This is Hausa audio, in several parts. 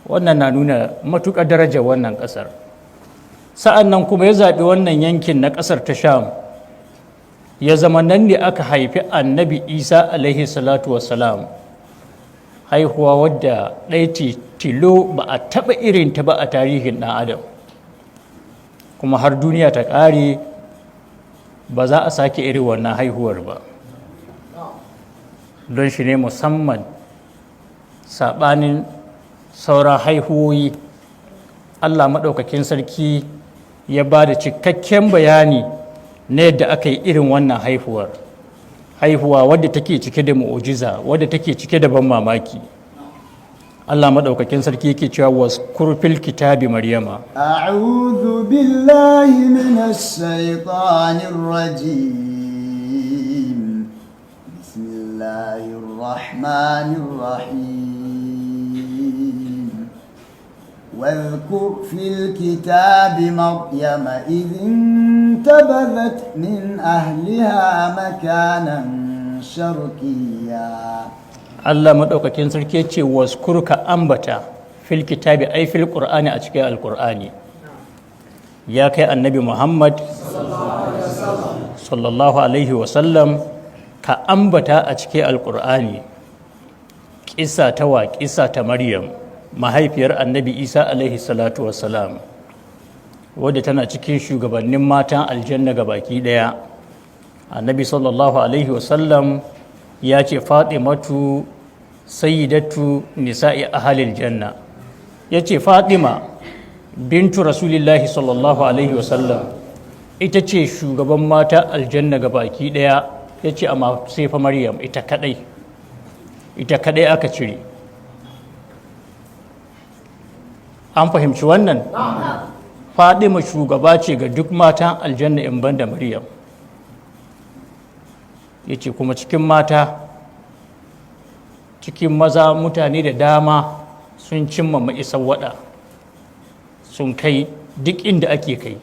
Wannan na nuna matuƙar darajar wannan ƙasar. Sa'an nan kuma ya zaɓi wannan yankin na ƙasar ta Sham ya zama nan ne aka haifi Annabi Isa alaihi salatu wassalam, haihuwa wadda ɗaya ce tilo, ba a taɓa irinta ba a tarihin ɗan adam, kuma har duniya ta ƙare ba za a sake irin wannan haihuwar ba. Don shi ne musamman, saɓanin sauran haihuwoyi, Allah Maɗaukakin Sarki ya ba da cikakken bayani na yadda aka yi irin wannan haihuwar, haihuwa wadda take cike da mu'ujiza, wadda take cike da ban mamaki. Allah Maɗaukakin Sarki yake cewa: واذكر في الكتاب مريم. أعوذ بالله من الشيطان الرجيم. بسم الله الرحمن الرحيم. واذكر في الكتاب مريم إذ انتبذت من أهلها مكانا شرقيا. Allah Maɗaukakin Sarki ya ce: واذكر, ka ambata, في الكتاب أي في القرآن, a cikin Alƙur'ani, ya kai Annabi Muhammad sallallahu alaihi wasallam, ka ambata a cikin Alƙur'ani ƙisa ta wa? Ƙisa ta Maryam, mahaifiyar Annabi Isa alaihi salatu wassalam, wadda tana cikin shugabannin matan aljanna ga baki ɗaya. Annabi sallallahu alaihi wasallam ya ce: فاطمة سيدة نساء أهل الجنة. Ya ce Fatima بنت رسول الله sallallahu alaihi wasallam ita ce shugaban mata aljanna ga baki ɗaya. Ya ce amma sai fa Maryam ita kadai, ita kadai aka cire. An fahimci wannan? Fadima shugaba ce ga duk matan aljanna in banda Maryam. Ya ce kuma cikin mata, cikin maza, mutane da dama sun cimma ma'isar wada, sun kai duk inda ake kai,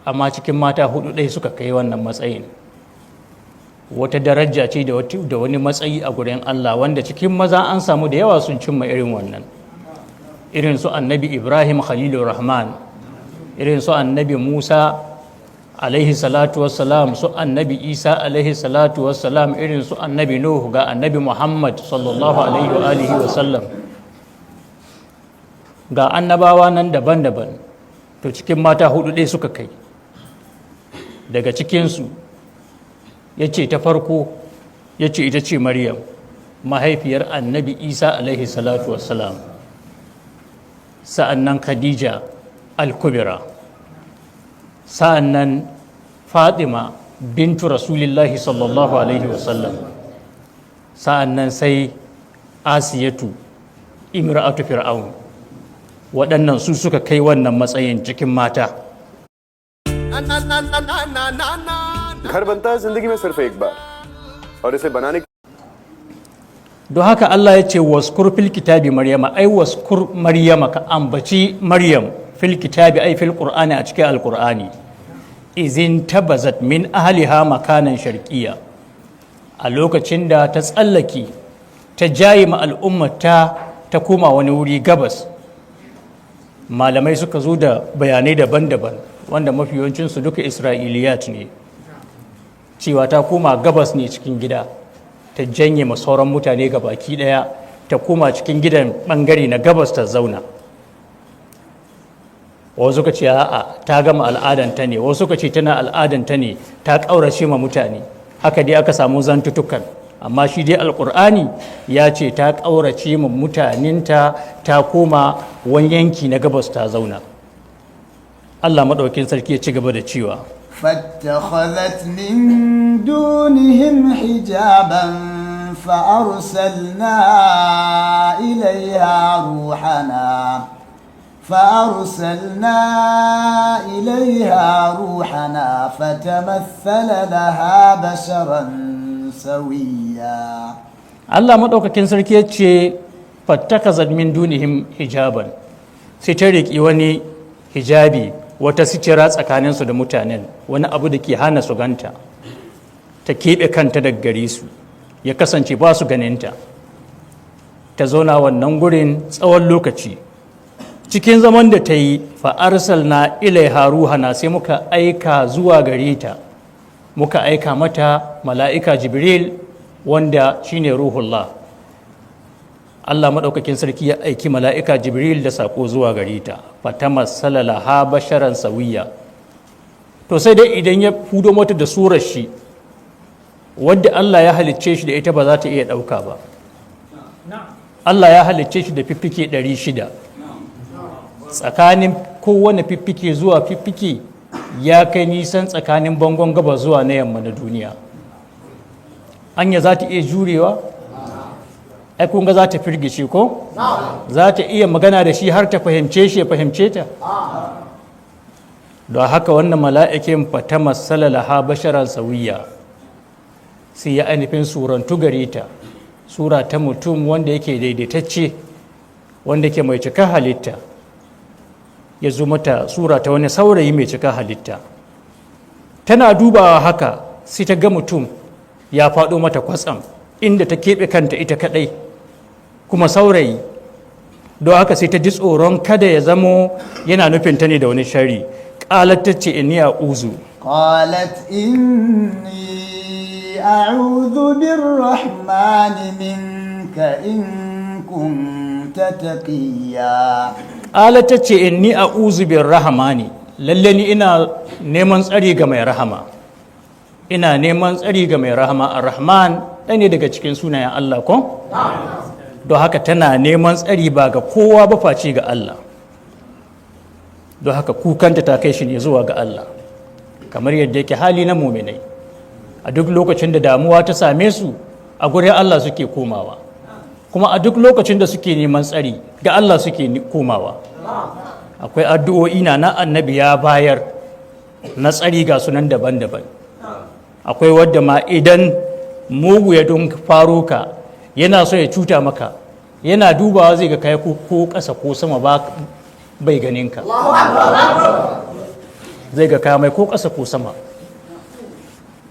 amma cikin mata hudu ɗaya suka kai wannan matsayin. Wata daraja ce da wani matsayi a gurin Allah, wanda cikin maza an samu da yawa sun cimma irin wannan, irin su Annabi Ibrahim Khalilur Rahman, irin su Annabi Musa alaihi salatu wassalam, su Annabi Isa alaihi salatu wassalam, irin su Annabi Nuhu, ga Annabi Muhammad sallallahu alaihi wa alihi wasallam, ga annabawa nan daban-daban. To, cikin mata hudu ɗaya suka kai. Daga cikinsu ya ce ta farko, ya ce ita ce Maryam, mahaifiyar Annabi Isa alaihi salatu wassalam. Sa'an nan Khadija al-Kubra, sa'an nan Fatima بنت رسول الله sallallahu alaihi wasallam, sa'an nan sai Asiyatu امرأة فرعون. Waɗannan su suka kai wannan matsayin cikin mata. घर बनता है जिंदगी में सिर्फ एक बार और इसे बनाने Don haka Allah ya ce: واذكر في الكتاب مريم, أي واذكر مريم, ka ambaci Maryam, في الكتاب أي في القرآن, a cikin Alqur'ani, إذ انتبذت من أهلها مكانا شرقيا, a lokacin da ta tsallake, ta jaye ma al'ummata, ta koma wani wuri gabas. Malamai suka zo da bayanai daban-daban, wanda mafi yawancinsu duka isra'iliyat ne, cewa ta koma gabas ne cikin gida, ta janye ma sauran mutane ga baki daya, ta koma cikin gidan bangare na gabas ta zauna. Wasu suka ce a'a, ta gama al'adanta ne. Wasu suka ce tana al'adanta ne, ta ƙaurace ma mutane. Haka dai aka samu zantutukan, amma shi dai Alƙur'ani ya ce ta ƙaurace ma mutanenta, ta koma wani yanki na gabas ta zauna. Allah Maɗaukin Sarki ya ci gaba da cewa: فاتخذت من دونهم حجابا فأرسلنا إليها روحنا فتمثل لها بشرا سويا. Allah Maɗaukakin Sarki ya ce: فاتخذت من دونهم حجابا, sai ta riƙi wani hijabi, wata sitira tsakaninsu da mutanen, wani abu da ke hana su ganta, ta keɓe kanta daga gare su, ya kasance ba su ganinta. Ta zauna wannan gurin tsawon lokaci. Cikin zaman da ta yi, فأرسلنا إليها روحنا, sai muka aika zuwa gare ta, muka aika mata mala'ika Jibril, wanda shine Ruhullah. Allah maɗaukakin sarki ya aiki mala'ika Jibril da saƙo zuwa gare ta. فتمثل لها بشرا سويا. To sai dai idan ya hudo mata da surar shi wadda Allah ya halicce shi da ita, ba za ta iya ɗauka ba. Allah ya halicce shi da fiffike 600. Tsakanin kowane fiffike zuwa fiffike ya kai nisan tsakanin bangon gaba zuwa na yamma na duniya. Anya za ta iya jurewa? Ai kun ga za ta firgice, ko za ta iya magana da shi har ta fahimce shi, ya fahimce ta? Don haka wannan mala'ikin فتمثل لها بشرا سويا, sai ya ainihin surantu gare ta, sura ta mutum wanda yake daidaitacce, wanda ke mai cika halitta. Ya zo mata sura ta wani saurayi mai cika halitta. Tana dubawa haka, sai ta ga mutum ya faɗo mata kwatsam inda ta keɓe kanta ita kaɗai, kuma saurayi. Don haka sai ta ji tsoron kada ya zamo yana nufin ta ne da wani shari. قالت, ta ce, إني أعوذ. قالت إني أعوذ بالرحمن منك إن كنت تقيا. قالت, ta ce, إني أعوذ بالرحمن, lalle ni ina neman tsari ga mai rahama, ina neman tsari ga mai rahama. Ar-Rahman ɗaya ne daga cikin sunayen Allah, ko? Don haka tana neman tsari ba ga kowa ba face ga Allah. Don haka kukanta ta kai shi ne zuwa ga Allah, kamar yadda yake hali na muminai. A duk lokacin da damuwa ta same su, a gurin Allah suke komawa, kuma a duk lokacin da suke neman tsari, ga Allah suke komawa. Akwai addu'o'i na annabi ya bayar na tsari, ga sunan daban-daban. Akwai wadda ma idan mugu ya don faro ka, yana so ya cuta maka, yana dubawa zai ga kai ko ƙasa ko sama ba bai ganin ka, zai ga kaya mai ko ƙasa ko sama.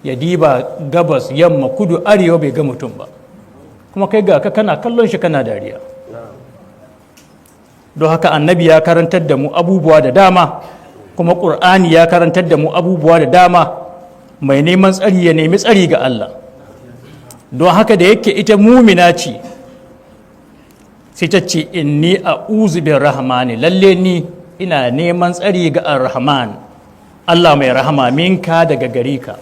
Ya diba gabas, yamma, kudu, arewa, bai ga mutum ba, kuma kai ga ka kana kallon shi, kana dariya. Don haka annabi ya karantar da mu abubuwa da dama, kuma ƙur'ani ya karantar da mu abubuwa da dama. Mai neman tsari ya nemi tsari ga Allah. Don haka da yake ita mumina ce, sai ta ce, إني أعوذ بالرحمن, lalle ni ina neman tsari ga Ar-Rahman, Allah mai rahama, منك, daga gare ka,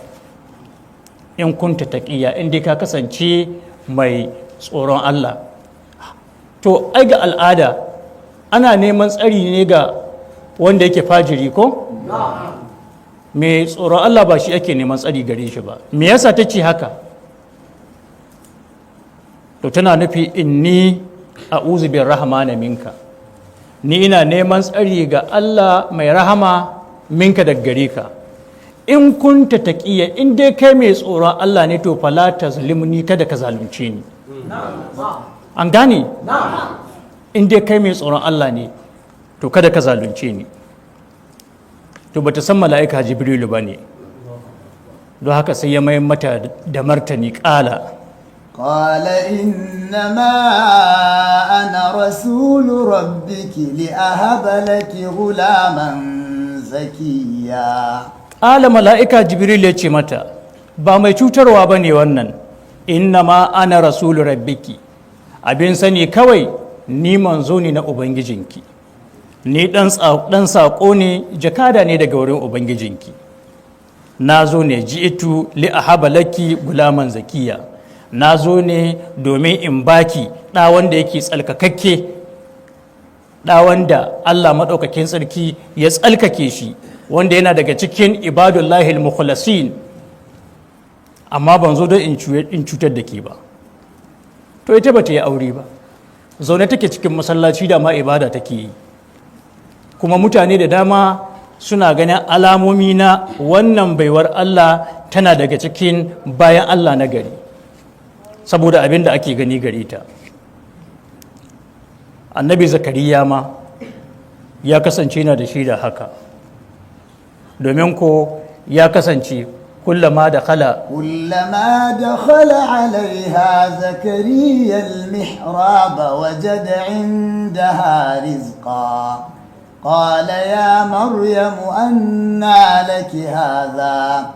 إن كنت تقيا, in dai ka kasance mai tsoron Allah. To ai ga al'ada ana neman tsari ne ga wanda yake fajiri ko mai tsoron Allah, ba shi ake neman tsari gare shi ba. Me yasa ta ce haka? To tana nufi, إني أعوذ بالرحمن منك, ni ina neman tsari ga Allah mai rahama, منك, daga gare ka, إن كنت تقيا, in dai kai mai tsoron Allah ne, to فلا تظلمني, kada ka zalunce ni. An gane? In dai kai mai tsoron Allah ne, to kada ka zalunce ni. To bata san mala'ika Jibrilu ba ne. Don haka sai ya mai mata da martani, قال قال إنما أنا رسول ربك لأهب لك غلاما زكيا. قال, mala'ika Jibril ya ce mata, ba mai cutarwa ba ne wannan. إنما أنا رسول ربك, abin sani kawai ni manzo ne na ubangijinki, ni ɗan saƙo ne, jakada ne daga wurin ubangijinki. Na zo ne, جئت لأهب لك غلاما زكيا, na zo ne domin in baki ɗa wanda yake tsalkakakke, ɗa wanda Allah maɗaukakin tsarki ya tsalkake shi, wanda yana daga cikin عباد الله المخلصين. Amma ban zo don in cutar da ke ba. To ita ba ta yi aure ba, zaune take cikin masallaci, da ma ibada take yi, kuma mutane da dama suna ganin alamomi na wannan baiwar Allah tana daga cikin bayan Allah na gari, saboda abin da ake gani gare ta. Annabi Zakariya ma ya kasance na da shi da haka, domin ko ya kasance Kullama dakhala. كلما دخل عليها زكريا المحراب وجد عندها رزقا، قال يا مريم أنى لك هذا؟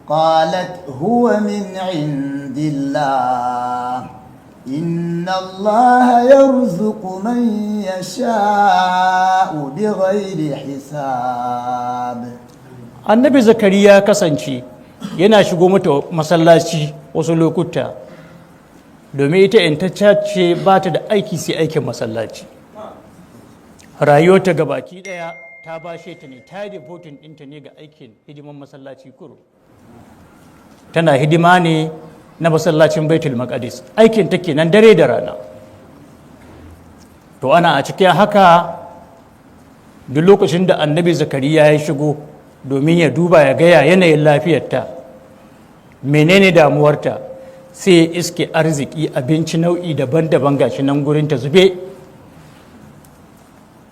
قالت هو من عند الله، إن الله يرزق من يشاء بغير حساب. Annabi Zakariya ya kasance yana shigo mata masallaci wasu lokuta, domin ita intacca ce, ba ta da aiki sai aikin masallaci. Rayuwarta ga baki daya ta bashe ta ne, ta yi devoting ɗinta ne ga aikin hidiman masallaci kuro. Tana hidima ne na masallacin Baitul Maqdis, aikin take nan dare da rana. To, ana a cikin haka, duk lokacin da Annabi Zakariya ya shigo domin ya duba ya gaya yanayin lafiyarta, menene damuwarta, sai ya iske arziki, abinci nau'i daban-daban gashi nan gurin ta zube,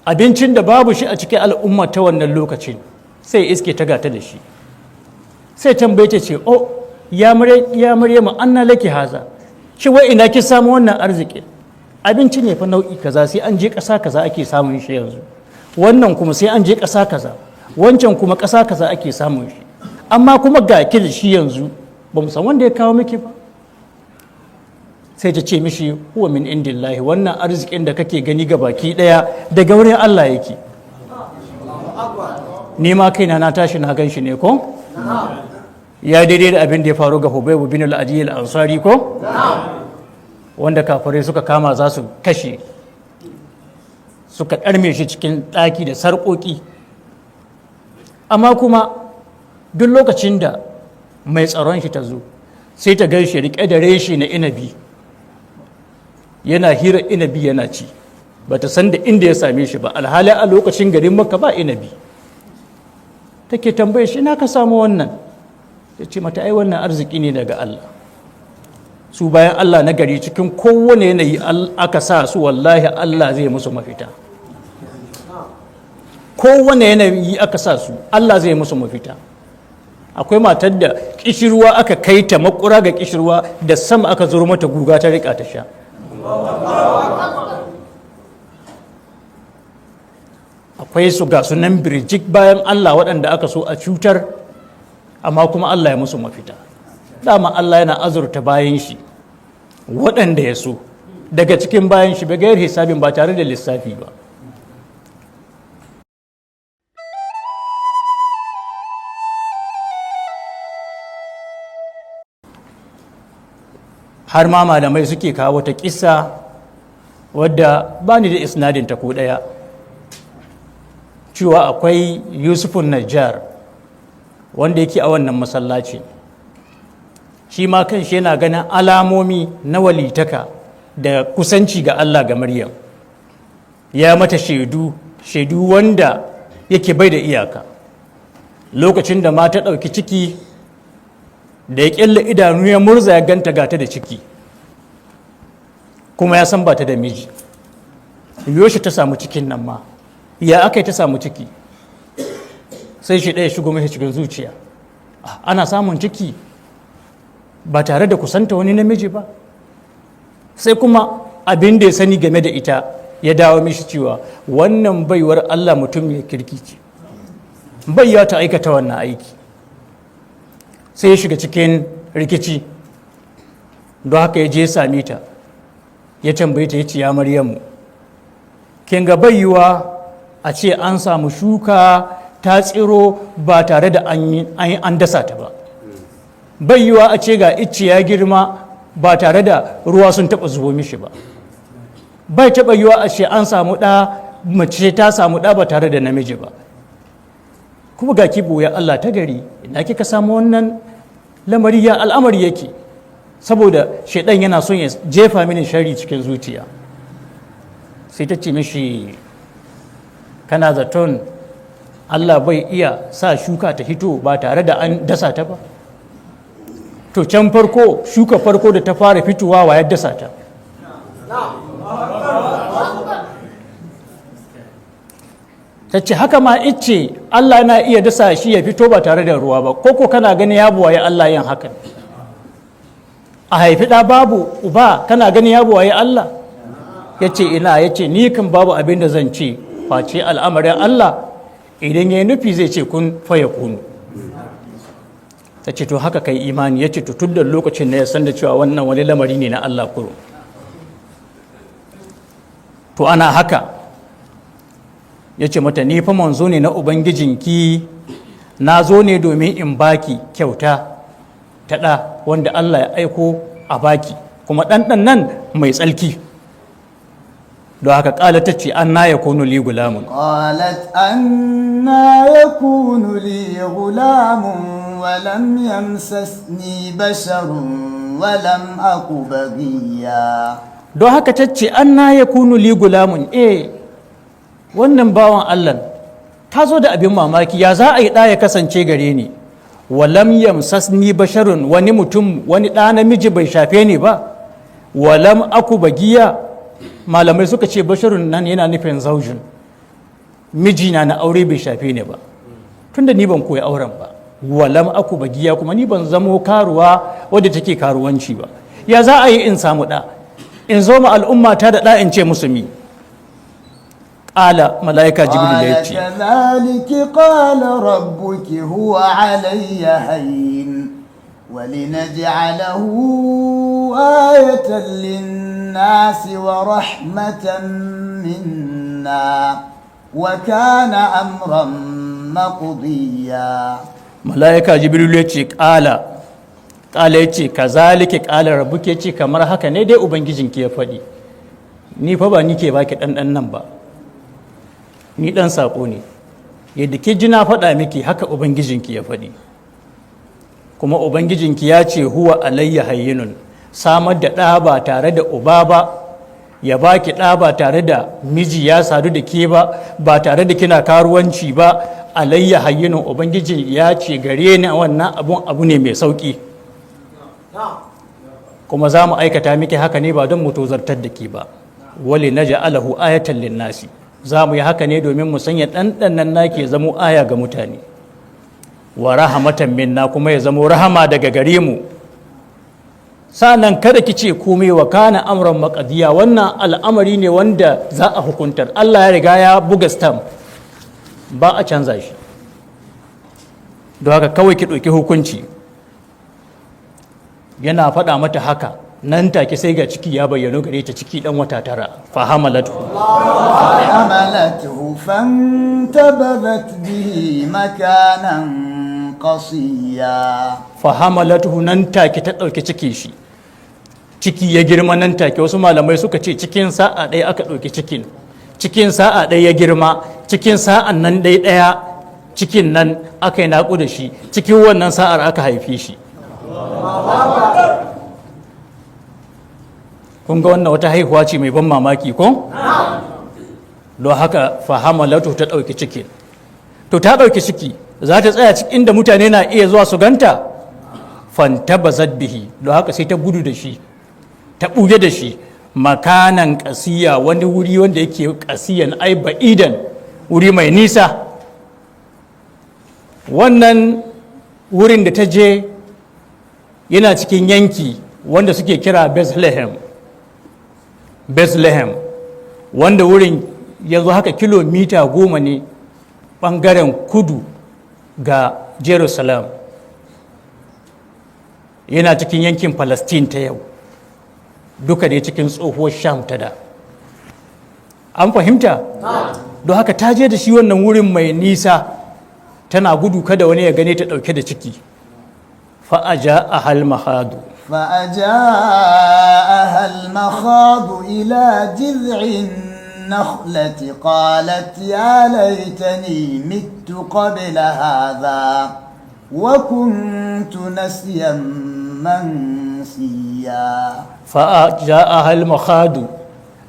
abincin da babu shi a cikin al'umma ta wannan lokacin, sai ya iske ta gata da shi. Sai tambaye ta ce, "Oh, ya Maryamu, anna laki haza?" Shi wai ina ki samu wannan arziki? Abinci ne fa nau'i kaza, sai an je ƙasa kaza ake samun shi yanzu, wannan kuma sai an je ƙasa kaza, wancan kuma ƙasa kaza ake samun shi, amma kuma ga ki da shi yanzu, ba mu san wanda ya kawo miki ba. Sai ta ce mishi, "Huwa min indillahi, wannan arzikin da kake gani ga baki daya daga wurin Allah yake. Ni ma kaina na tashi na gan shi ne." Ko ya daidai da abin da ya faru ga Hubayb bin al-Adi al-Ansari, ko wanda kafirai suka kama za su kashe, suka ɗarme shi cikin ɗaki da sarƙoƙi. Amma kuma duk lokacin da mai tsaron shi ta zo, sai ta gan shi riƙe da reshe na inabi, yana hira inabi yana ci. Ba ta san da inda ya same shi ba, alhali a lokacin garin Makka ba inabi. Take tambaye shi, "Na ka samu wannan?" Ya ce mata, "Ai wannan arziki ne daga Allah." Su bayan Allah na gari, cikin kowane yanayi aka sa su, wallahi Allah zai musu mafita. Kowane yanayi aka sa su, Allah zai musu mafita. Akwai matar da kishirwa aka kai ta makura ga kishirwa, da sama aka zuro mata guga, ta rika ta sha. Akwai su ga sunan birjik, bayan Allah waɗanda aka so a cutar, amma kuma Allah ya musu mafita. Dama Allah yana azurta bayan shi waɗanda ya so daga cikin bayan shi, bigayar hisabin, ba tare da lissafi ba. Har ma malamai suke kawo wata kisa wadda ba ni da isnadin ta ko ɗaya, cewa akwai Yusufun Najjar wanda yake a wannan masallaci. Shi ma kan shi yana ganin alamomi na walitaka da kusanci ga Allah ga Maryam. Ya mata shaidu, shaidu wanda yake bai da iyaka. Lokacin da mata ɗauki ciki, da ya ƙyalla idanu ya murza, ya ganta gata da ciki, kuma ya san ba ta da miji. Yoshi ta samu cikin nan ma? Ya aka yi ta samu ciki? Sai shi ɗaya shigo mashi cikin zuciya, ana samun ciki ba tare da kusanta wani namiji ba? Sai kuma abin da ya sani game da ita ya dawo mishi, cewa wannan baiwar Allah mutum ya kirki ce, bai ya ta aikata wannan aiki. Sai ya shiga cikin rikici. Don haka ya je same ta, ya tambaye ta, ya ce, "Ya Maryamu, kin ga baiwa a ce an samu shuka ta tsiro ba tare da an dasa ta ba. Baiwa a ce ga icce ya girma ba tare da ruwa sun taɓa zubo mishi ba. Bai taɓa yiwa a ce an samu ɗa, mace ta samu ɗa ba tare da namiji ba. Kuma ga ki ya Allah ta gari, ina kika samu wannan lamari? Ya al'amari yake? Saboda shaidan yana son ya jefa mini shari cikin zuciya." Sai ta ce mishi, "Kana zaton Allah bai iya sa shuka ta hito ba tare da an dasa ta ba? To, can farko, shuka farko da ta fara fitowa, wa ya dasa ta?" Ta ce haka ma icce, Allah na iya dasa shi ya fito ba tare da ruwa ba. Ko kana gani ya buwaye Allah yin hakan? A haifi ɗa babu uba, kana gani ya buwaye Allah? Ya ce ina. Ya ce ni kan babu abin da zan ce face al'amarin Allah, idan ya yi nufi zai ce kun faya kunu. Ta ce to haka kai imani. Ya ce to tun da lokacin na ya san da cewa wannan wani lamari ne na Allah kuro. To ana haka, ya ce mata ni fa manzo ne na Ubangijinki, na zo ne domin in baki kyauta ta ɗa wanda Allah ya aiko a baki, kuma ɗanɗan nan mai tsalki. Don haka ƙala, ta ce أنى يكون لي غلام. قالت أنى يكون لي غلام ولم يمسسني بشر ولم أك بغيا. Don haka ta ce أنى يكون لي غلام. Eh, wannan bawan Allah ta zo da abin mamaki, ya za a yi ɗa ya kasance gare ni? ولم يمسسني بشر, wani mutum, wani ɗa namiji bai shafe ni ba. ولم أك بغيا. Malamai suka ce بشر nan yana nufin زوج, mijina na aure bai shafe ni ba, tunda ni ban koyi auren ba. ولم أك بغيا, kuma ni ban zamo karuwa wadda take karuwanci ba. Ya za a yi in samu ɗa, in zo ma al'umma ta da ɗa, in ce musu mi? قال, mala'ika Jibril ya قال ce كذلك قال ربك هو علي هين ولنجعله آية للناس ورحمة منا وكان أمرا مقضيا. Mala'ika Jibril ya ce قال قال, ya ce كذلك قال ربك, ya ce kamar haka ne dai Ubangijinki ya faɗi. Ni fa ba ni ke baki ɗanɗan nan ba, ni ɗan saƙo ne. Yadda ke ji na faɗa miki, haka Ubangijinki ya faɗi. Kuma Ubangijinki ya ce هو علي هين, samar da ɗa ba tare da uba ba, ya baki ɗa ba tare da miji ya sadu da ke ba, ba tare da kina karuwanci ba, علي هين, Ubangiji ya ce gare ni wannan abun abu ne mai sauƙi. Kuma za mu aikata miki haka ne ba don mu tozartar da ke ba. ولنجعله آية للناس, za mu yi haka ne domin mu sanya ɗanɗannan nake ya zamo aya ga mutane. ورحمة منا, kuma ya zamo rahama daga gare mu. Sa'annan kada ki ce komai. وكان أمرا مقضيا, wannan al'amari ne wanda za a hukuntar. Allah ya riga ya buga stamp, ba a canza shi. Don haka kawai ki ɗauki hukunci. Yana faɗa mata haka, nan take sai ga ciki ya bayyano gare ta, ciki ɗan wata 9. فحملته فحملته فانتبذت به مكانا قصيا. فحملته, nan take ta ɗauki ciki shi, ciki ya girma nan take. Wasu malamai suka ce cikin sa'a ɗaya aka ɗauki cikin, cikin sa'a ɗaya ya girma, cikin sa'an nan ɗaya ɗaya cikin nan aka yi naƙuda shi, cikin wannan sa'ar aka haife shi. Kun ga wannan wata haihuwa ce mai ban mamaki ko? Don haka فحملته, ta ɗauki cikin. To ta ɗauki ciki, za ta tsaya cikin inda mutane na iya zuwa su ganta? فانتبذت به, don haka sai ta gudu da shi, ta ɓuge da shi مكانا قصيا, wani wuri wanda yake قصيا أي بعيدا, wuri mai nisa. Wannan wurin da ta je yana cikin yanki wanda suke kira Bethlehem. Bethlehem, wanda wurin yanzu haka kilomita 10 ne ɓangaren kudu ga Jerusalem, yana cikin yankin Palestine ta yau, duka ne cikin tsohuwar Sham ta da. An fahimta? Don haka ta je da shi wannan wurin mai nisa, tana gudu kada wani ya gane ta ɗauke da ciki. فأجاءها المخاض. فأجاءها المخاض إلى جذع النخلة قالت يا ليتني مت قبل هذا وكنت نسيا منسيا. فأجاءها المخاض,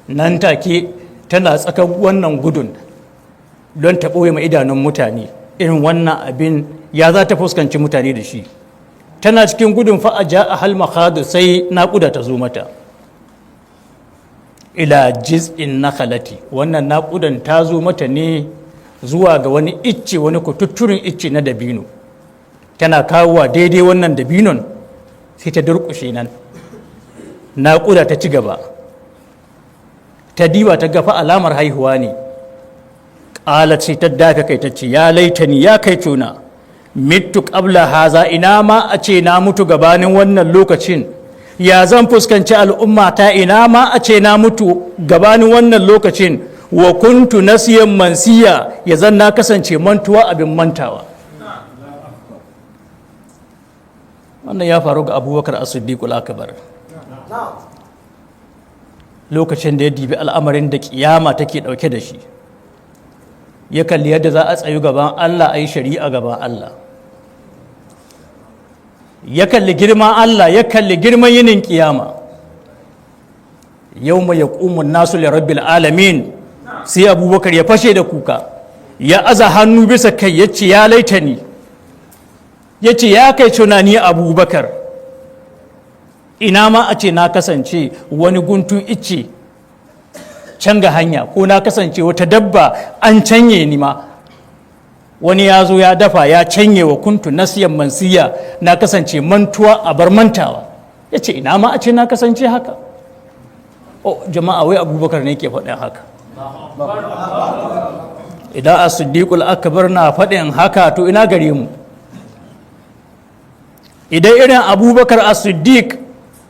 nan take tana tsakan wannan gudun don ta ɓoye ma idanun mutane irin wannan abin, ya za ta fuskanci mutane da shi? Tana cikin gudun, فأجاءها المخاض, sai naƙuda ta zo mata. إلى جذع النخلة, wannan naƙudan ta zo mata ne Zuwa ga wani icce, wani kututturin icce na dabino. Tana kawowa daidai wannan dabinon, sai ta durƙushe nan, naƙuda ta ci gaba. Ta diba ta gafa alamar haihuwa ne. Ƙalat, sai ta dafe kai ta ce, "Ya laitani, ya kai tuna, mittu qabla haza, ina ma a ce na mutu gabanin wannan lokacin. Ya zan fuskanci al'umma ta? Ina ma a ce na mutu gabanin wannan lokacin. Wa kuntu nasiyan mansiya, ya zan na kasance mantuwa abin mantawa." Wannan ya faru ga Abubakar As-Siddiqul Akbar lokacin da ya dibi al'amarin da kiyama take dauke da shi, ya kalli yadda za a tsayu gaban Allah, a yi shari'a gaban Allah, ya kalli girman Allah, ya kalli girman yinin kiyama, yau mai yaqumun nasu li rabbil alamin, sai Abubakar ya fashe da kuka, ya aza hannu bisa kai, ya ce, "Ya laitani," ya ce, "Ya kai tunani Abubakar, ina ma a ce na kasance wani guntun icce can ga hanya, ko na kasance wata dabba an canye ni ma, wani ya zo ya dafa ya canye. Wa kuntu nasiyan mansiya, na kasance mantuwa a bar mantawa." Ya ce, "Ina ma a ce na kasance haka." Oh jama'a, wai Abubakar ne ke faɗin haka. Idan a Siddiqul Akbar na faɗin haka, to ina gare mu? Idan irin Abubakar a Siddiq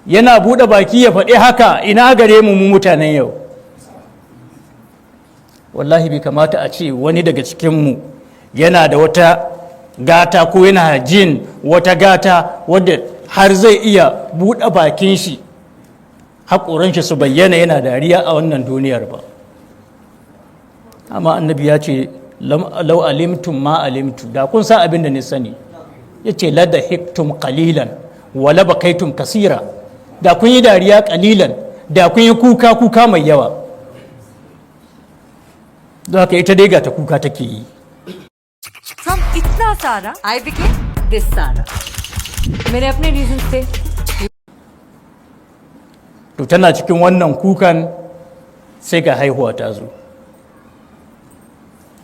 yana buɗe baki ya faɗi haka, ina gare mu, mu mutanen yau? Wallahi bai kamata a ce wani daga cikinmu yana da wata gata ko yana jin wata gata wadda har zai iya buɗe bakin shi, haƙoran shi su bayyana, yana dariya a wannan duniyar ba. Amma Annabi ya ce, "Lau alimtum ma alimtu," da kun san abin da ni sani, ya ce, "Ladahiktum qalilan wa labakaitum kasira," da kun yi dariya qalilan, da kun yi kuka, kuka mai yawa. Don haka ita dai ga ta kuka take yi. हम इतना सारा, I became this सारा। मेरे अपने रीजन थे। To, tana cikin wannan kukan sai ga haihuwa ta zo.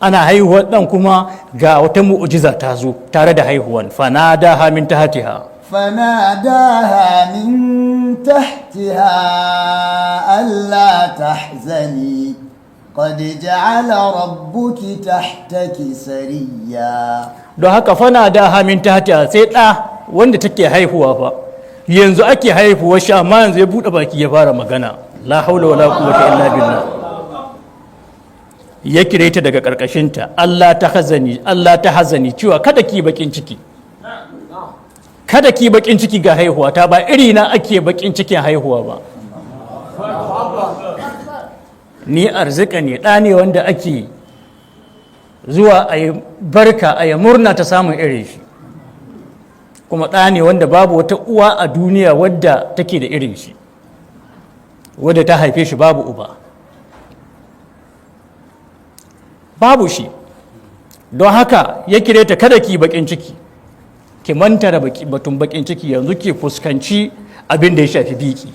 Ana haihuwar ɗan kuma ga wata mu'ujiza ta zo tare da haihuwan. Fanadaha min tahtiha. فناداها من تحتها ألا تحزني، قد جعل ربك تحتك سريا. Don haka fanadaha min tahtiha, sai ɗa wanda take haihuwa fa, yanzu ake haihuwa shi, amma yanzu ya buɗe baki ya fara magana. La haula wala quwwata illa billah. Ya kire ta daga ƙarƙashinta, "Allah ta hazani, Allah ta hazani," cewa kada ki bakin ciki, kada ki bakin ciki ga haihuwa ta. Ba iri na ake bakin cikin haihuwa ba. Ni arzika ne, ɗa ne wanda ake zuwa a yi barka, a yi murna ta samun irin shi, kuma ɗa ne wanda babu wata uwa a duniya wadda take da irin shi, wadda ta haife shi babu uba, babu shi. Don haka ya kire ta, kada ki bakin ciki, ki manta da batun bakin ciki, yanzu ki fuskanci abin da ya shafi biki.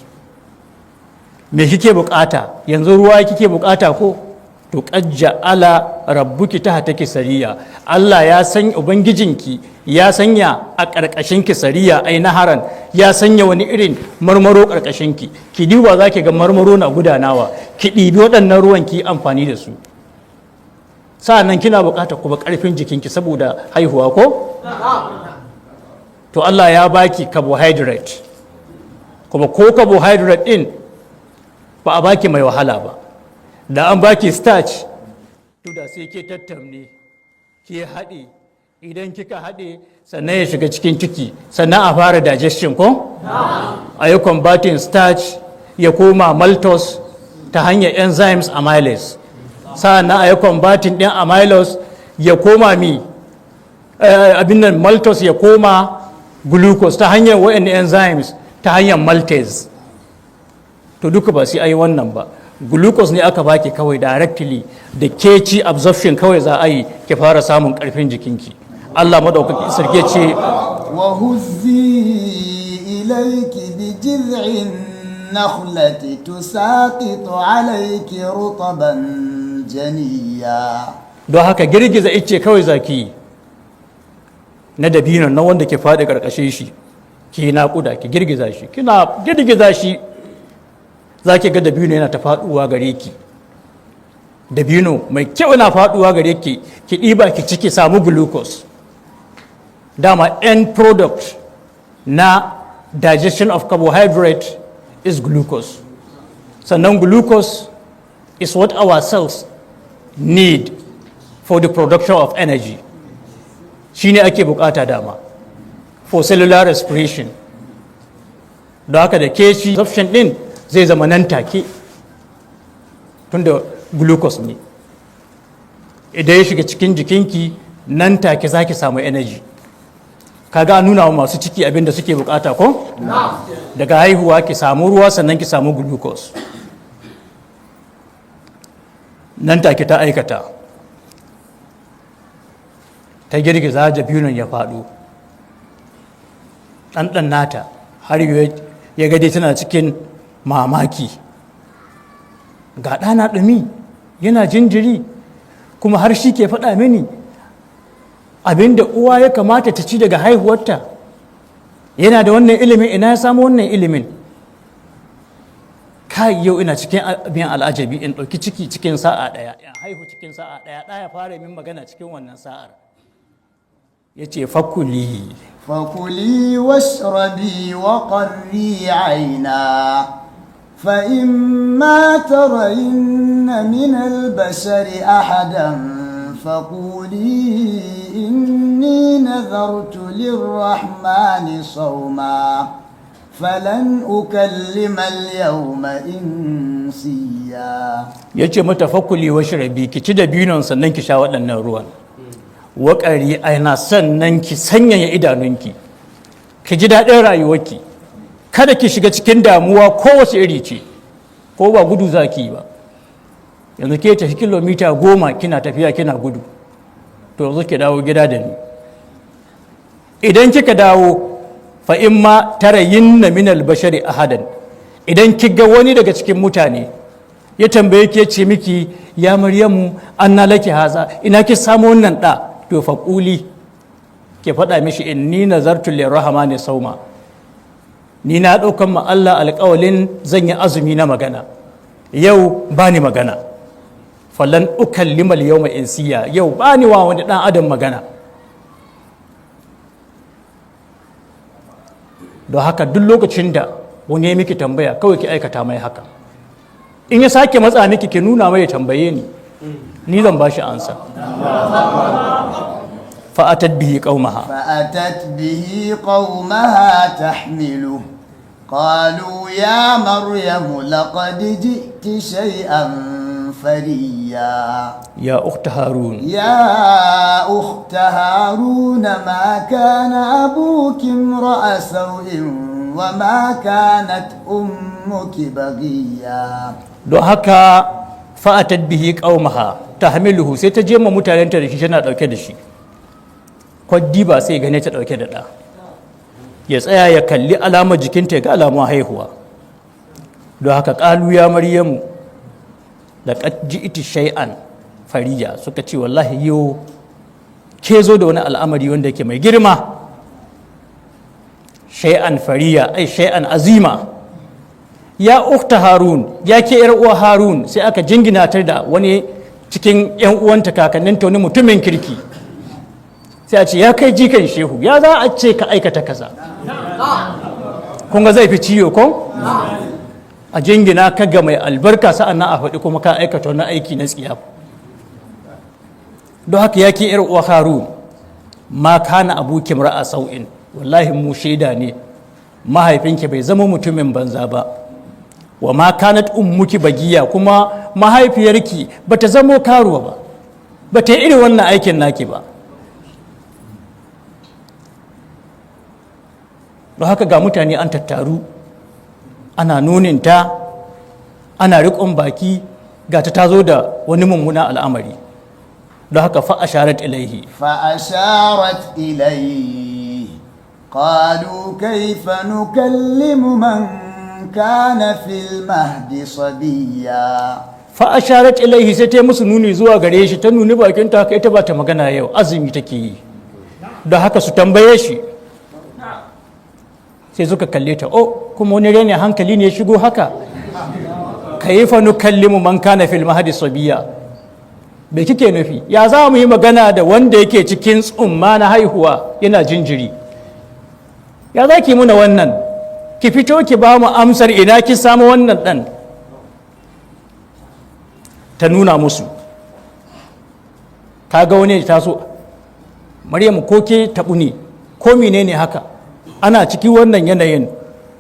Me kike bukata yanzu? Ruwa kike bukata ko? To, qad ja'ala rabbuki tahtaki sariya, Allah ya san ubangijinki ya sanya a ƙarƙashin ki sariya, ai naharan, ya sanya wani irin marmaro ƙarƙashin ki. Ki duba, za ki ga marmaro na gudanawa. Ki ɗibi waɗannan ruwan ki amfani da su. Sa'annan kina buƙatar kuma ƙarfin jikinki saboda haihuwa ko? To, Allah ya baki carbohydrate, kuma ko carbohydrate din ba a baki mai wahala ba. Da an baki starch, to da sai ke tattamne, ke haɗe. Idan kika haɗe, sannan ya shiga cikin ciki, sannan a fara digestion ko a yi converting starch ya koma maltose ta hanyar enzymes amylase. Sa'annan a yi converting ɗin amylose ya koma mi, abin nan, maltose ya koma glucose ta hanyar wa'in enzymes, ta hanyar maltase. To, duka ba sai a yi wannan ba. Glucose ne aka baki kawai directly, da ke ci, absorption kawai za a yi, ki fara samun karfin jikinki. Allah madaukaki sarki ce, وهزي إليك بجذع النخلة تساقط عليك رطبا جنيا. Don haka girgiza icce kawai zaki yi na dabinon na wanda ke faɗi ƙarƙashin shi, ki naƙuda, ki girgiza shi. Kina girgiza shi, za ki ga dabino yana ta faɗuwa gare ki. Dabino mai kyau na faɗuwa gare ki, ki ɗiba ki ci, ki samu glucose. Dama end product na digestion of carbohydrate is glucose. Sannan glucose is what our cells need for the production of energy. Shine ake bukata dama for cellular respiration. Don haka da ke ci, absorption din zai zama nan take, tunda glucose ne. Idan ya shiga cikin jikinki, nan take za ki samu energy. Kaga an nuna wa masu ciki abin da suke bukata ko? Daga haihuwa ki samu ruwa, sannan ki samu glucose. Nan take ta aikata, ta girgiza, dabinon ya faɗo. Ɗanɗan nata har ya gade tana cikin mamaki, ga ɗana ɗumi yana jinjiri, kuma har shi ke faɗa mini abinda uwa ya kamata ta ci daga haihuwarta. Yana da wannan ilimin, ina ya samu wannan ilimin? Kai, yau ina cikin abin al'ajabi, in ɗauki ciki cikin sa'a ɗaya, in haihu cikin sa'a ɗaya, ɗaya fara min magana cikin wannan sa'ar. Ya ce فكلي. فكلي واشربي وقري عينا، فإما ترين من البشر أحدا فقولي إني نذرت للرحمن صوما فلن أكلم اليوم إنسيا. Ya ce mata فكلي واشربي, ki ci dabinon, sannan ki sha waɗannan ruwan, وقري عينا, sannan ki sanyaya idanunki, ki ji daɗin rayuwarki, kada ki shiga cikin damuwa kowace iri ce. Ko ba gudu za ki yi ba, yanzu ke tafi kilomita 10 kina tafiya kina gudu, to yanzu ki dawo gida da ni. Idan kika dawo, فإما ترين من البشر أحدا, idan ki ga wani daga cikin mutane ya tambaye ki, ya ce miki يا مريم أنى لك هذا, ina ki samu wannan da? To فقولي, ki faɗa mishi إني نذرت للرحمن صوما, ni na ɗaukan ma Allah alƙawalin zan yi azumi na magana, yau ba ni magana. فلن أكلم اليوم إنسيا, yau ba ni wa wani ɗan adam magana. Don haka duk lokacin da wani ya miki tambaya, kawai ki aikata mai haka. In ya sake matsa miki, ki nuna mai ya tambaye ni, ni zan ba shi ansa. فأتت به قومها. فأتت به قومها تحمله، قالوا يا مريم لقد جئت شيئا فريا. يا أخت هارون. يا أخت هارون، ما كان أبوك امرأ سوء وما كانت أمك بغيا. Don haka فأتت به قومها تحمله, sai ta je ma mutanenta da shi, tana dauke da shi. Kwaddi ba sai gane ta dauke da ɗa, ya tsaya ya kalli alamar jikinta, ya ga alamun haihuwa. Don haka قالوا يا مريم لقد جئت شيئا فريا, suka ce wallahi yau ke zo da wani al'amari wanda yake mai girma. شيئا فريا أي شيئا عظيما. يا أخت هارون, ya ke yar uwa Harun. Sai aka jingina ta da wani cikin yan uwanta, kakanninta, wani mutumin kirki. Sai a ce ya kai jikan shehu, ya za a ce ka aikata kaza? Kun ga zai fi ciyo ko a jingina ka ga mai albarka, sa'an nan a faɗi kuma ka aikata wani aiki na tsiya. Don haka ya ke yar uwa Harun, ما كان أبوك امرأ سوء, wallahi mu shaida ne mahaifinki bai zama mutumin banza ba. وما كانت أمك بغيا, kuma mahaifiyarki bata zamo karuwa ba, bata yi irin wannan aikin naki ba. Don haka ga mutane an tattaru, ana nuninta, ana riƙon baki, ga ta tazo da wani mummuna al'amari. Don haka فأشارت إليه. فأشارت إليه، قالوا كيف نكلم من كان في المهد صبيا. Fa asharat ilaihi, sai ta musu nuni zuwa gare shi, ta nuni bakinta haka, ita ba ta magana yau, azumi take yi, don haka su tambaye shi. Sai suka kalle ta, oh, kuma wani rene hankali ne ya shigo haka? Kaifa nukallimu man kana fil mahdi sabiya? Me kike nufi? Ya za mu yi magana da wanda yake cikin tsumma na haihuwa yana jinjiri? Ya za ki muna wannan? Ki fito ki ba mu amsar ina ki samu wannan ɗan. Ta nuna musu. Kaga wani ta so, Maryam, ko ke taɓu ne ko menene haka? Ana ciki wannan yanayin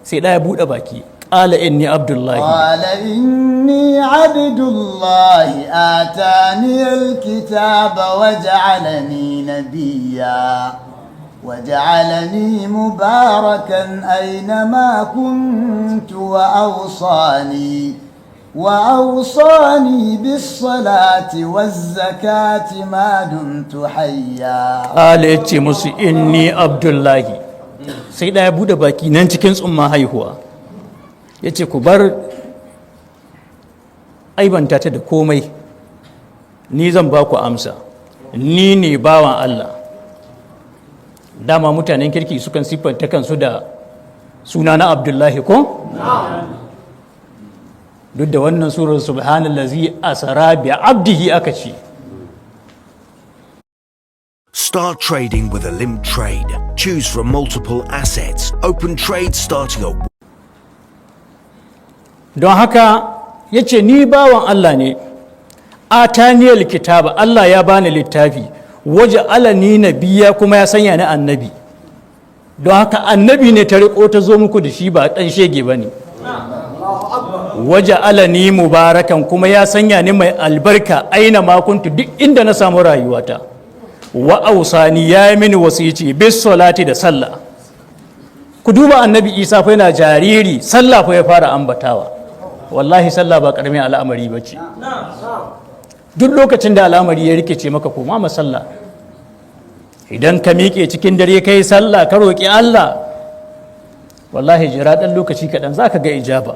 sai ɗaya buɗe baki, qala inni abdullahi. قال إني عبد الله آتاني الكتاب وجعلني نبيا وجعلني مباركا أينما كنت وأوصاني بالصلاة والزكاة ما دمت حيا. Ƙala, ya ce musu, inni abdullahi. Sai ɗaya buɗe baki nan cikin tsumma haihuwa, ya ce ku bar aibanta ta da komai, ni zan ba ku amsa, ni ne bawan Allah. Dama mutanen kirki sukan siffanta kansu da suna na Abdullahi, ko? Duk da wannan surar subhanallazi asra bi abdihi aka ce. Start trading with Olymp Trade. Choose from multiple assets. Open trades starting at Don haka ya ce ni bawan Allah ne, ataniyal kitaba, Allah ya bani littafi, waje alani nabiya, kuma ya sanya ni annabi. Don haka annabi ne ta riko ta zo muku da shi, ba ɗan shege ba ne. Waje alani mubarakan, kuma ya sanya ni mai albarka, aina ma kuntu, duk inda na samu rayuwata. Wa ausani, ya yi mini wasici, bis salati, da sallah. Ku duba, Annabi Isa fa yana jariri sallah fa ya fara ambatawa. Wallahi sallah ba karamin al'amari ba ce. Duk lokacin da al'amari ya rikice maka, koma masalla. Idan ka miƙe cikin dare kai sallah, ka roƙi Allah, wallahi jira ɗan lokaci kaɗan za ka ga ijaba.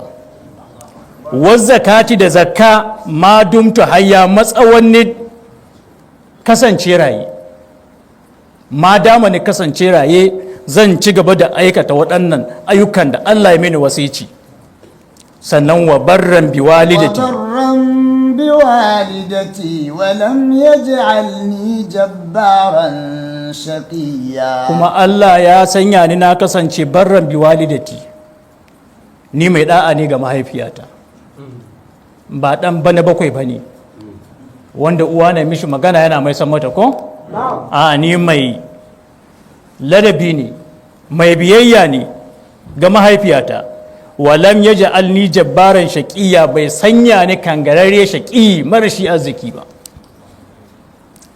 Wazzakati, da zakka, ma dumtu hayya, matsawon ni kasance raye, ma dama ni kasance raye, zan ci gaba da aikata waɗannan ayyukan da Allah ya mini wasici. Sannan wa barran bi walidati. وبرا بوالدتي ولم يجعلني جبارا شقيا. Kuma Allah ya sanya ni na kasance barran bi walidati, ni mai da'a ne ga mahaifiyata, ba dan bana bakwai ba ne wanda uwa na mishi magana yana mai san mata ko a. Ni mai ladabi ne, mai biyayya ne ga mahaifiyata. Walam yaj'alni jabbaran shaqiya, bai sanya ni kangararre shaqi marashi arziki ba.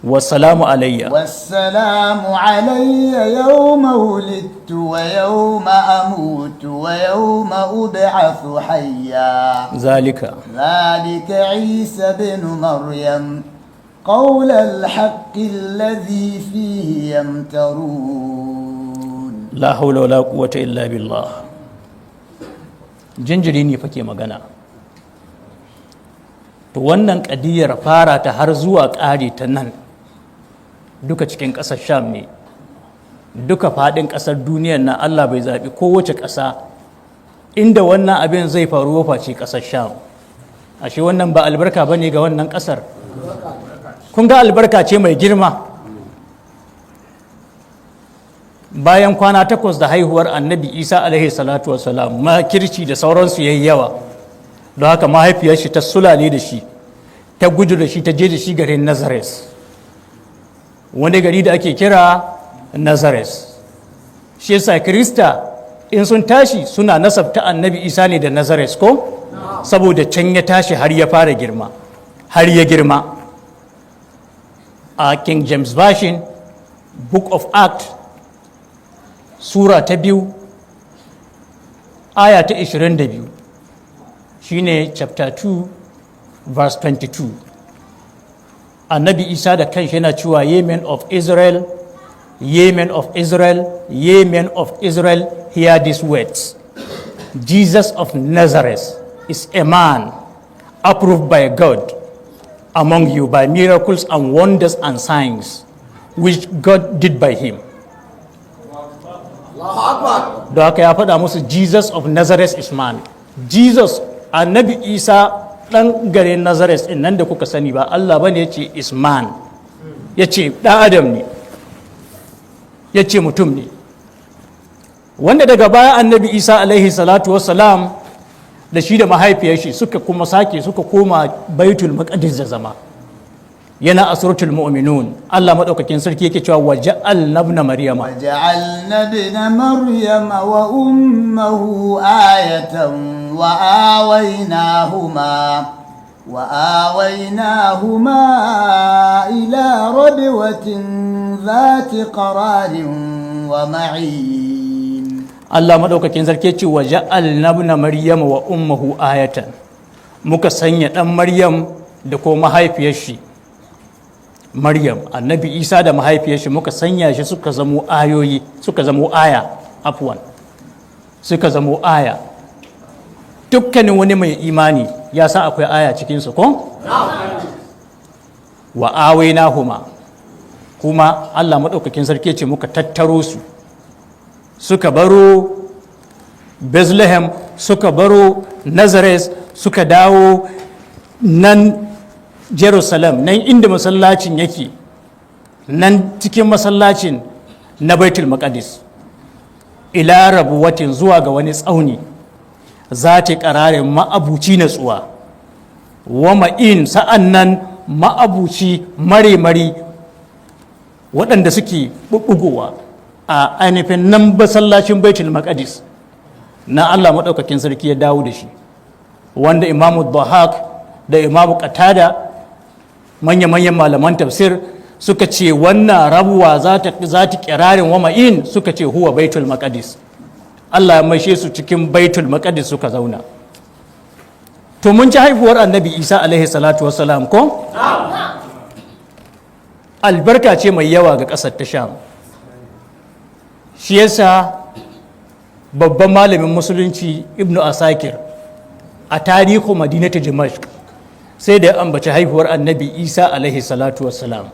Wassalamu alayya. والسلام علي يوم ولدت ويوم أموت ويوم أبعث حيا. Zalika. ذلك عيسى بن مريم، قول الحق الذي فيه يمترون. La haula wala quwwata illa billah. Jinjiri ne fake magana. To wannan kadiyar fara ta har zuwa ƙare ta nan duka cikin ƙasar Sham ne. Duka faɗin ƙasar duniyar na Allah bai zaɓi kowace ƙasa inda wannan abin zai faru face ƙasar Sham. Ashe wannan ba albarka ba ne ga wannan ƙasar? Kun ga albarka ce mai girma. Bayan kwana 8 da haihuwar Annabi Isa alaihi salatu wasalam, makirci da sauransu yayi yawa, don haka mahaifiyar shi ta sulale da shi, ta gudu da shi, ta je da shi garin Nazareth, wani gari da ake kira Nazareth. Shi yasa Kirista in sun tashi suna nasabta Annabi Isa ne da Nazareth, ko saboda can ya tashi har ya fara girma, har ya girma. A King James Version, Book of Act, Sura ta 2, aya ta 22, shine chapter 2 verse 22, Annabi Isa da kanshi yana cewa, "Ye men of Israel, ye men of Israel, ye men of Israel, hear these words. Jesus of Nazareth is a man Approved by God among you by miracles and wonders and signs which God did by him. Don haka ya faɗa musu, "Jesus of Nazareth is man." Jesus, Annabi Isa ɗan garin Nazareth ɗin nan da kuka sani, ba Allah bane. Ya ce is man, ya ce ɗan Adam ne, ya ce mutum ne. Wanda daga baya Annabi Isa alaihi salatu wassalam da shi da mahaifiyar shi suka kuma sake suka koma Baitul Maqdis da zama. Yana a Suratul Mu'minun, Allah madaukakin sarki yake cewa وجعلنا ابن مريم وجعلنا ابن مريم وأمه آية وآويناهما إلى ربوة ذات قرار ومعين. Allah madaukakin sarki ce وجعلنا ابن مريم وأمه آية, muka sanya dan Maryam da ko mahaifiyar shi Maryam, Annabi Isa da mahaifiyar shi, muka sanya shi suka zamo ayoyi, suka zamo aya, afwan, suka zamo aya. Dukkanin wani mai imani ya san akwai aya cikinsu ko? وآويناهما, kuma Allah maɗaukakin sarki ce muka tattaro su, suka baro Bethlehem, suka baro Nazareth, suka dawo nan Jerusalem, nan inda masallacin yake, nan cikin masallacin na Baitul Maqdis, إلى ربوة, zuwa ga wani tsauni, ذات قرار, ma'abuci natsuwa, ومعين, sa'an nan ma'abuci mare-mari waɗanda suke ɓuɓɓugowa a ainihin nan masallacin Baitul Maqdis na Allah maɗaukakin sarki ya dawo da shi, wanda Imamu Dhahak da Imamu Qatada, manya-manyan malaman tafsir, suka ce wannan ربوة ذات قرار ومعين, suka ce هو بيت المقدس. Allah ya maishe su cikin Baitul Maqdis suka zauna. To, mun ci haifuwar Annabi Isa alaihi salatu wassalam ko? Albarka ce mai yawa ga ƙasar ta Sham. Shi yasa babban malamin Musulunci Ibnu Asakir a تاريخ مدينة دمشق sai da ya ambaci haihuwar Annabi Isa alaihi salatu wassalam,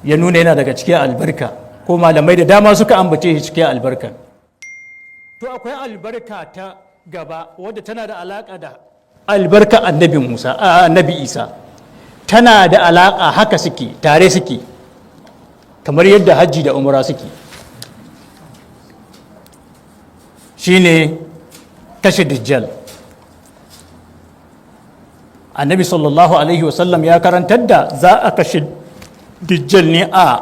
ya nuna yana daga cikin albarka, ko malamai da dama suka ambace shi cikin albarka. To, akwai albarka ta gaba wadda tana da alaka da albarka Annabi Musa, Annabi Isa, tana da alaka, haka suke, tare suke, kamar yadda hajji da umra suke, shine kashe Dajjal. Annabi sallallahu alaihi wasallam ya karantar da za a kashe Dajjal ne a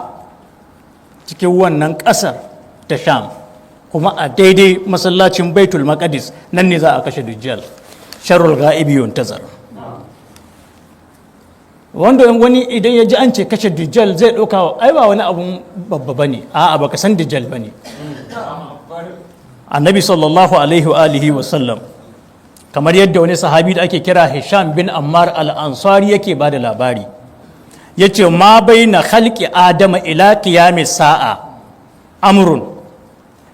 cikin wannan ƙasar ta Sham, kuma a daidai masallacin Baitul Maqdis nan ne za a kashe Dajjal. شر الغائب ينتظر. Wanda wani idan ya ji an ce kashe Dajjal zai ɗauka ai ba wani abun babba bane. A'a, baka san Dajjal bane. Annabi sallallahu alaihi wa alihi wa sallam, kamar yadda wani sahabi da ake kira Hisham bin Ammar al-Ansari yake ba da labari, ya ce ما بين خلق آدم إلى قيام الساعة أمر.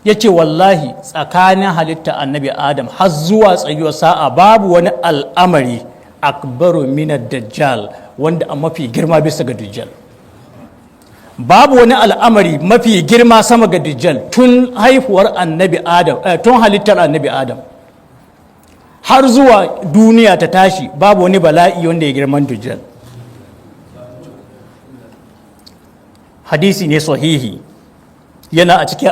Ya ce wallahi tsakanin halitta Annabi Adam har zuwa tsayuwar sa'a babu wani al'amari أكبر من الدجال, wanda a mafi girma bisa ga Dajjal. Babu wani al'amari mafi girma sama ga Dajjal tun haihuwar Annabi Adam, tun halittar Annabi Adam har zuwa duniya ta tashi, babu wani bala'i wanda ya girman Dajjal. Hadisi ne sahihi, yana a cikin